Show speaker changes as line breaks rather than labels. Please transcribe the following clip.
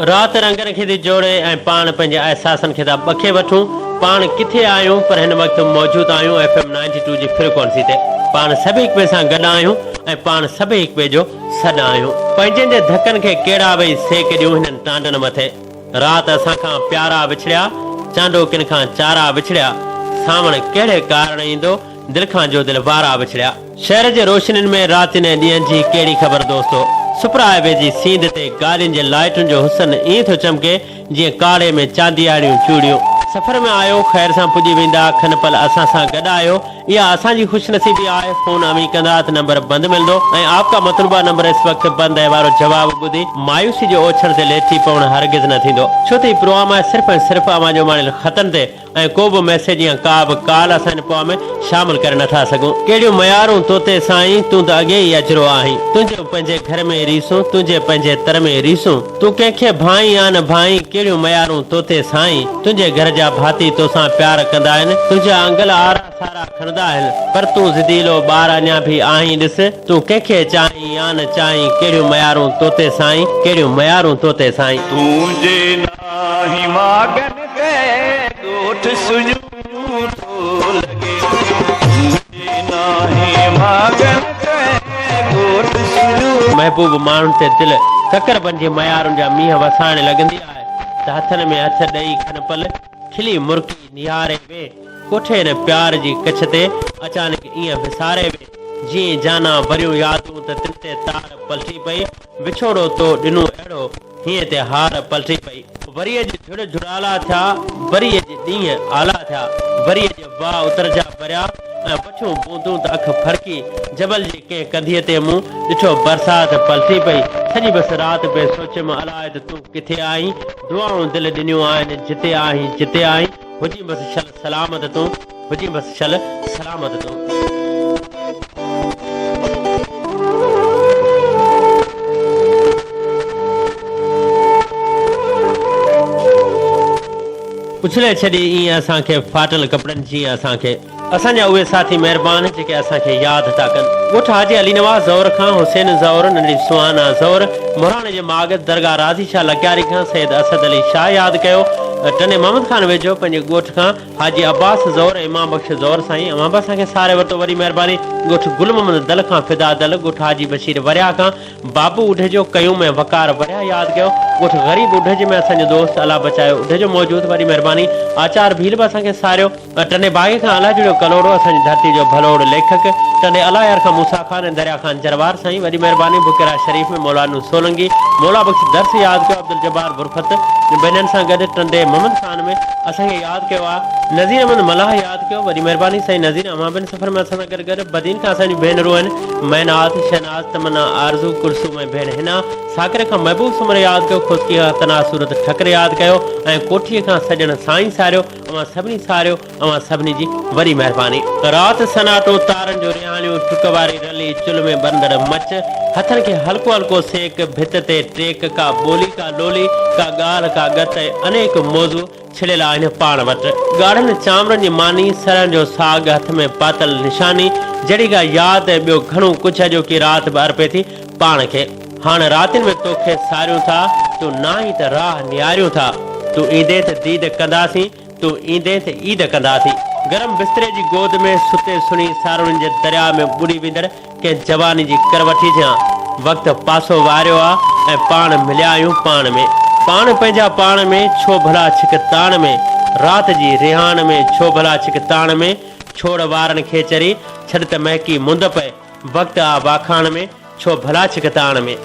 رات رنگن کي ٿي جوڙي ۽ پاڻ پنهنجي احساسن کي ٿا ٻکي وٺون. پاڻ ڪٿي آهيون پر هن وقت موجود آهيون ايف ايم نائنٽي ٽو جي فريڪوئنسي تي. پاڻ سڀ هڪ ٻئي سان گڏ آهيون ۽ پاڻ سڀئي هڪ ٻئي جو سڏ آهيون. پنهنجن جي ڌڪن کي ڪهڙا ويهي سيڪ ڏيون هنن ٽانڊن مٿي. رات اسان کان پيارا وڇڙيا، چانڊوڪين کان چارا وڇڙيا. سانوڻ ڪهڙي ڪارڻ ايندو، دل کان جو دل وارا وڇڙيا. شهر جي روشنين ۾ راتين ۽ ڏينهن جي ڪهڙي خبر دوستو! سپر هاء وي جي سينڌ تي گاڏين جي لائيٽن جو حسن ائين ٿو چمڪي جيئن ڪاڙهي ۾ چاندياڻيون چوڙيون. سفر ۾ آيو خير سان پڄي ويندا کن پل اسان سان گڏ آهيو اها اسان جي خوش نصيبي آهي فون اوهين ڪندا ته نمبر بند ملندو ۽ آپ ڪا مطلوبه نمبر اس وقت بند هي وارو جواب ٻڌي مايوسي جي اوڇڻ تي ليٽي پوڻ هرگز نه ٿيندو ڇو ته هي پروگرام آهي صرف ۽ صرف اوهان جو اماڻيل خطن تي ۽ ڪو به ميسيج يا ڪا به ڪال اسان هن پوء ۾ شامل ڪري نٿا سگهون. ڪهڙيون ميارون توتي سائين، تون ته اڳي ئي اجرو آهين. تنهنجون پنهنجي گهر ۾ ريسون، تنهنجي پنهنجي تر ۾ ريسون. تون ڪنهن کي ڀانئين يا نه ڀانئين، ڪهڙيون ميارون توتي سائين. تنهنجي گهر جا ڀاتي توسان پيار ڪندا آهن، تنهنجا انگل آرا سارا کڻندا آهن. پر تون ضديلو ٻار اڃا ڀي آهين ڏس، تون ڪنهن کي چاهين يا نه چاهين، ڪهڙيون ميارون توتي سائين، ڪهڙيون ميارون توتي سائين.
تون جي ناهين ماڳن تي ڳوٺ سڃو ٿو لڳي. تون جي ناهين ماڳن تي ڳوٺ سڃو.
محبوب ماڻهن تي دل ڪڪر بنجي ميارن جا مينهن وسائڻ لڳندي آهي ته هٿن ۾ هٿ ڏئي کن پل کلي مرڪي نهاري وي ڪوٺي هن پيار جي ڪڇ تي اچانڪ ايئن وساري وي جيئن جانا وريون يادون ته تن تي تار پلٽي پئي وڇوڙو تو ڏنو اهڙو هينئين تي هار پلٽي پئي. وريء جي جھڙ جھڙالا ٿيا، وريء جي ڏينهن آلا ٿيا، وريء جي واء اتر جا وريا ۽ وٺيون بوندون ته اک ڦرڪي، جبل جي ڪنهن ڪنڌيء تي مون ڏٺو برسات پلٽي پئي، سڄي بس رات پئي سوچيم الاء ته تون ڪٿي آهين، دعائون دل ڏنيون آهن جتي آهين جتي آهين، هجين بس شل سلامت تون. هجين بس شل سلامت تون. اڇلي ڇڏي ايئن اسان کي ڦاٽل ڪپڙن جيئن اسان کي. اسان جا اهي ساٿي مهربان جيڪي اسان کي ياد ٿا ڪن. ڳوٺ حاجي علي نواز زئور کان حسين زئور، ننڍڙي سهانا زئور، مهراڻي جي ماڳ درگاهه راضي شاهه لڪياري کان سيد اسد علي شاهه ياد ڪيو. ٽنڊي محمد خان ويجهو پنهنجي ڳوٺ کان حاجي عباس زئور ۽ امام بخش زئور سائين اوهان به اسان کي ساري ورتو وڏي مهرباني ڳوٺ گل محمد دل کان فدا دل ڳوٺ حاجي بشير ورياهه کان بابو اڍيجو قيوم ۽ وقار ورياهه ياد ڪيو ڳوٺ غريب اڍيجي ۾ اسان جو دوست الله بچايو اڍيجو موجود وڏي مهرباني آچار ڀيل به اسان کي ساريو ٽنڊي باگي کان الله جڙيو ڪلهوڙو اسان جي ڌرتي جو ڀلوڙ ليکڪ ٽنڊي الله يار کان موسيٰ خان ۽ دريا خان جروار سائين وڏي مهرباني بڪيرا شريف ۾ مولانو سولنگي مولا بخش درس ياد ڪيو عبدالجبار برفت ٻنهن سان گڏ ٽنڊي محمد خان ۾ اسان کي ياد ڪيو آ نذير احمد ملاح ياد ڪيو وڏي مهرباني سائين نذير اوهان به ان سفر ۾ اسان سان گڏ گڏ بدين کان اسان جون ڀينرون آهن مهناز شهناز تمنا آرزو ڪلثوم ۽ ڀيڻ حنا ساڪري کان محبوب سومرو ياد ڪيو کوسڪي کان تناز صورت ٺڪر ياد ڪيو ۽ ڪوٺي کان سڄڻ سائين ساريو اوهان سڀني ساريو اوهان سڀني جي وڏي مهرباني. رات سناٽو، تارن جو رهاڻيون، ٽڪ واري رلي، چلهه ۾ ٻرندڙ مچ، هٿن کي هلڪو هلڪو سيڪ، ڀت تي ٽيڪ، ڪا ٻولي ڪا لولي، ڪا ڳالهه ڪا ڳت ۽ انيڪ موضوع ڇڙيل آهن پاڻ وٽ. ڳاڙهن چانورن جي ماني، سرهن جو ساڳ، هٿ ۾ پاتل نشاني، جهڙي ڪا ياد ۽ ٻيو گهڻو ڪجهه اڄوڪي رات به ارپي ٿي پاڻ کي. هاڻ راتين ۾ توکي ساريون ٿا، تون ناهين ته راهه نهاريون ٿا، تون ايندين ته ديد ڪنداسين، تون ايندين ته عيد ڪنداسين. گرم بستري جي گود ۾ ستي سڻي ساروڻين جي درياء ۾ ٻڏي ويندڙ ڪنهن جواني جي ڪر وٺي جيان وقت پاسو واريو آ ۽ پاڻ مليا آهيون پاڻ ۾. پاڻ پنهنجا پاڻ ۾، ڇو ڀلا ڇڪ تاڻ ۾، رات جي رهاڻ ۾، ڇو ڀلا ڇڪ تاڻ ۾، ڇوڙ وارن کي چري، ڇڏ ته مهڪي مند پئي، وقت آ واکاڻ ۾، ڇو ڀلا ڇڪ تاڻ ۾.